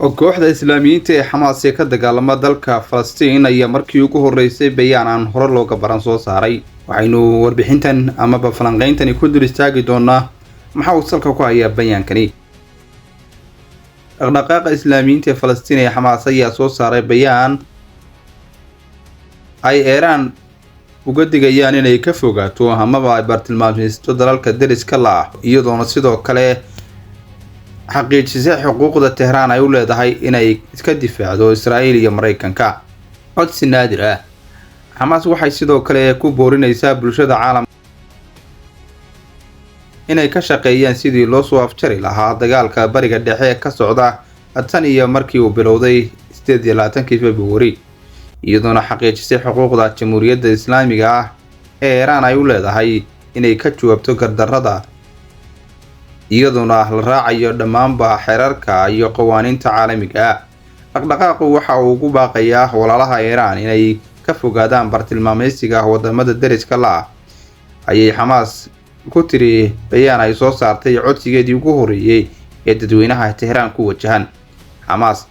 Kooxda Islaamiyiinta ee Xamaas ee ka dagaalama dalka Falastiin ayaa markii ugu horeysay bayaan aan hore looga baran soo saaray. Waxaynu warbixintan amaba falanqeyntani ku dul istaagi doonaa maxaa uu salka ku hayaa bayaankani. Dhaqdhaqaaqa Islaamiyiinta ee Falastiin ee Xamaas ayaa soo saaray bayaan ay Iiraan uga digayaan inay ka fogaato amaba ay bartilmaamaysto dalalka deriska la ah, iyadoona sidoo kale xaqiijisay xuquuqda Tehraan ay u leedahay inay iska difaacdo Israa'iil iyo Mareykanka. Codsi naadir ah. Xamaas waxay sidoo kale ku boorinaysaa bulshada caalamka inay ka shaqeeyaan sidii loo soo afjari lahaa dagaalka Bariga Dhexe ka socda tan iyo markii uu bilowday 28-kii February, iyadoona xaqiijisay xuquuqda Jamhuuriyadda Islaamiga ah ee Iiraan ay u leedahay inay ka jawaabto gardarrada, iyadoona la raacayo dhammaanba xeerarka iyo qawaaniinta caalamiga ah. Dhaqdhaqaaqu waxa uu ugu baaqayaa walaalaha Iiraan inay ka fogaadaan bartilmaameedsiga wadamada deriska la ah, ayay Xamaas ku tiri bayaan ay soo saartay codsigeedii ugu horeeyay ee dadweynaha Tehraan ku wajahan. Xamaas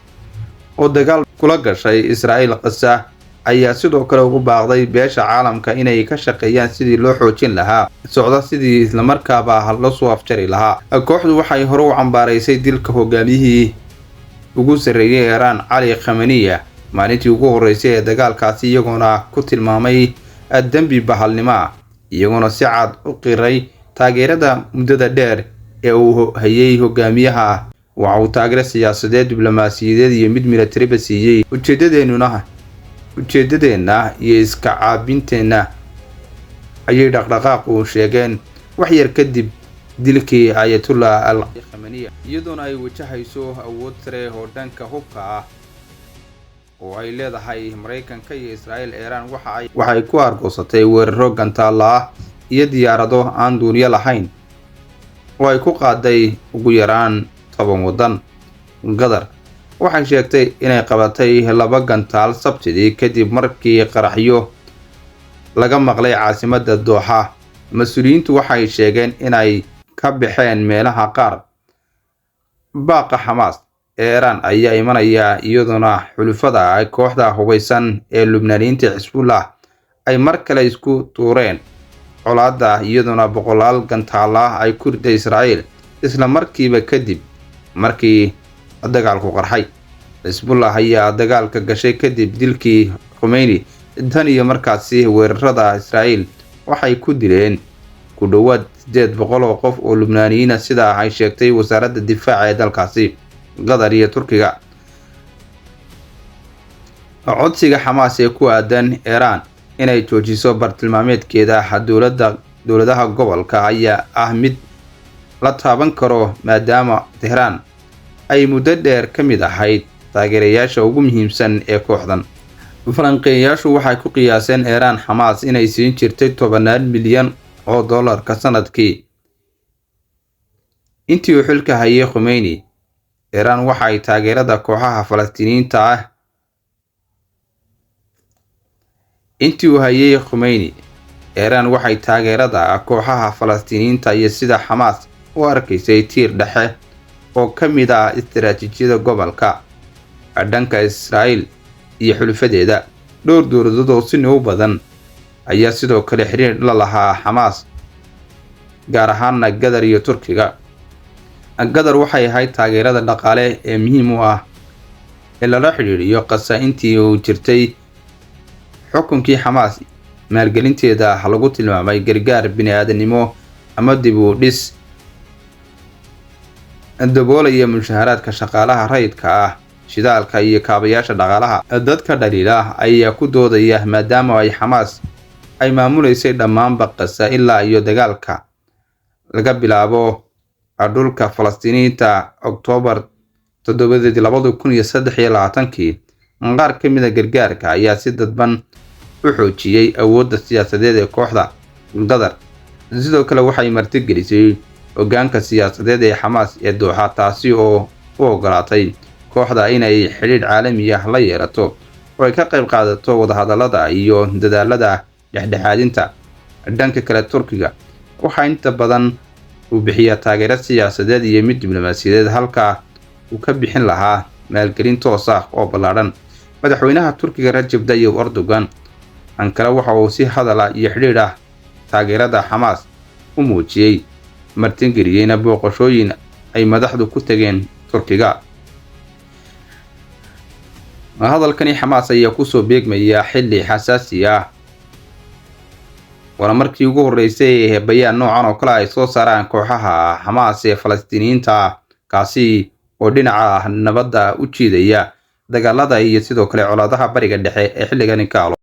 oo dagaal kula gashay Israa'iil Qasa ayaa sidoo kale ugu baaqday beesha caalamka inay ka shaqeeyaan sidii loo xoojin lahaa socda sidii islamarkaaba loo soo afjari lahaa. Kooxdu waxay hore u cambaaraysay dilka hogaamiyihii ugu sarreeyay Iiraan Cali Khamenei maalintii ugu horeysay ee dagaalkaasi, iyagoona ku tilmaamay dembi bahalnimo ah, iyagoona si cad u qiray taageerada muddada dheer ee uu hayay hogaamiyaha. Waxa uu taageero siyaasadeed, diblomaasiyadeed iyo mid militariba siiyey. Ujeedadeenna iyo iska caabinteenna, ayay dhaqdhaqaaqu sheegeen wax yar kadib dilkii Ayatollah al Khamenei, iyadoona ay wajahayso awood sare oo dhanka hubka ah oo ay leedahay Mareykanka iyo Israa'iil. Iiraan waxay ku argoosatay weeraro gantaalo ah iyo diyaarado aan duuliye lahayn oo ay ku qaaday ugu yaraan 10 waddan. Qatar waxay sheegtay inay qabatay 2 gantaal Sabtidii kadib markii qaraxyo laga maqlay caasimadda Dooxa. Mas-uuliyiintu waxay sheegeen inay ka baxeen meelaha qaar. Baaqa Xamaas ee Iiraan ayaa imanaya iyadoona xulafada kooxda hubeysan ee Lubnaaniyiinta Xisbullah ay mar kale isku tuureen colaadda, iyadoona boqolaal gantaal ah ay ku riday Israa'iil isla markiiba kadib markii dagaalku qarxay. Xisbullah ayaa dagaalka gashay kadib dilkii Khomeini. Tan iyo markaasi weerarada Israa'iil waxay ku dileen ku dhowaad 800 oo qof oo Lubnaaniyiin ah, sida ay sheegtay wasaaradda difaaca ee dalkaasi. Qatar iyo Turkiga. Codsiga Xamaas ee ku aadan Iiraan inay joojiso bartilmaameedkeeda dowladaha gobolka ayaa ah mid la taaban karo, maadaama Tehraan ay muddo dheer ka mid ahayd taageerayaasha ugu muhiimsan ee kooxdan. Falanqeeyayaashu waxay ku qiyaaseen Iiraan Xamaas inay siin jirtay tobannaan milyan oo dollarka sanadkii intii uu xilka hayay Khomeini. Iiraan waxa ay taageerada kooxaha Falastiiniyiinta ah intii uu hayay Khomeini. Iiraan waxay taageerada kooxaha Falastiiniyiinta iyo sida Xamaas u arkaysay tiir dhexe oo ka mid ah istiraatiijiyadda gobolka dhanka Israa'iil iyo xulafadeeda. Dhowr dowladood oo Sunni u badan ayaa sidoo kale xiriir la lahaa Xamaas, gaar ahaana Qatar iyo Turkiga. Qatar waxay ahayd taageerada dhaqaale ee muhiim u ah ee lala xiriiriyo Qasa intii uu jirtay xukunkii Xamaas. Maalgelinteeda lagu tilmaamay gargaar bini'aadanimo ama dib u dhis daboolaya mushaharaadka shaqaalaha rayidka ah, shidaalka iyo kaabayaasha dhaqaalaha. Dadka dhaliila ayaa ku doodaya maadaama ay Xamaas ay maamuleysay dhammaanba Qasa ilaa iyo dagaalka laga bilaabo dhulka Falastiiniyiinta Oktoobar 7 2023-kii, qaar ka mid ah gargaarka ayaa si dadban u xoojiyay awoodda siyaasadeed ee kooxda. Qatar sidoo kale waxay martigelisay hoggaanka siyaasadeed ee Xamaas ee Dooxa, taasi oo u ogolaatay kooxda inay xidhiidh caalami ah la yeelato oo ay ka qayb qaadato wadahadallada iyo dadaallada dhexdhexaadinta. Dhanka kale, Turkiga waxaa inta badan uu bixiyaa taageero siyaasadeed iyo mid diblomaasiyadeed halka uu ka bixin lahaa Maalgelin toos ah oo ballaadhan. Madaxweynaha Turkiga Rajab Tayyib Erdogan Ankara waxa uu si hadal ah iyo xidhiidh ah taageerada Xamaas u muujiyey, martigeliyeyna booqashooyin ay madaxdu ku tageen Turkiga. Hadalkani Xamaas ayaa kusoo beegmaya xilli xasaasi ah, waana markii ugu horreysay ee bayaan noocan oo kale ay soo saaraan kooxaha Xamaas ee Falastiiniyiinta, kaasi oo dhinaca nabadda u jiidaya dagaalada iyo sidoo kale colaadaha Bariga Dhexe ee xilligani ka alo.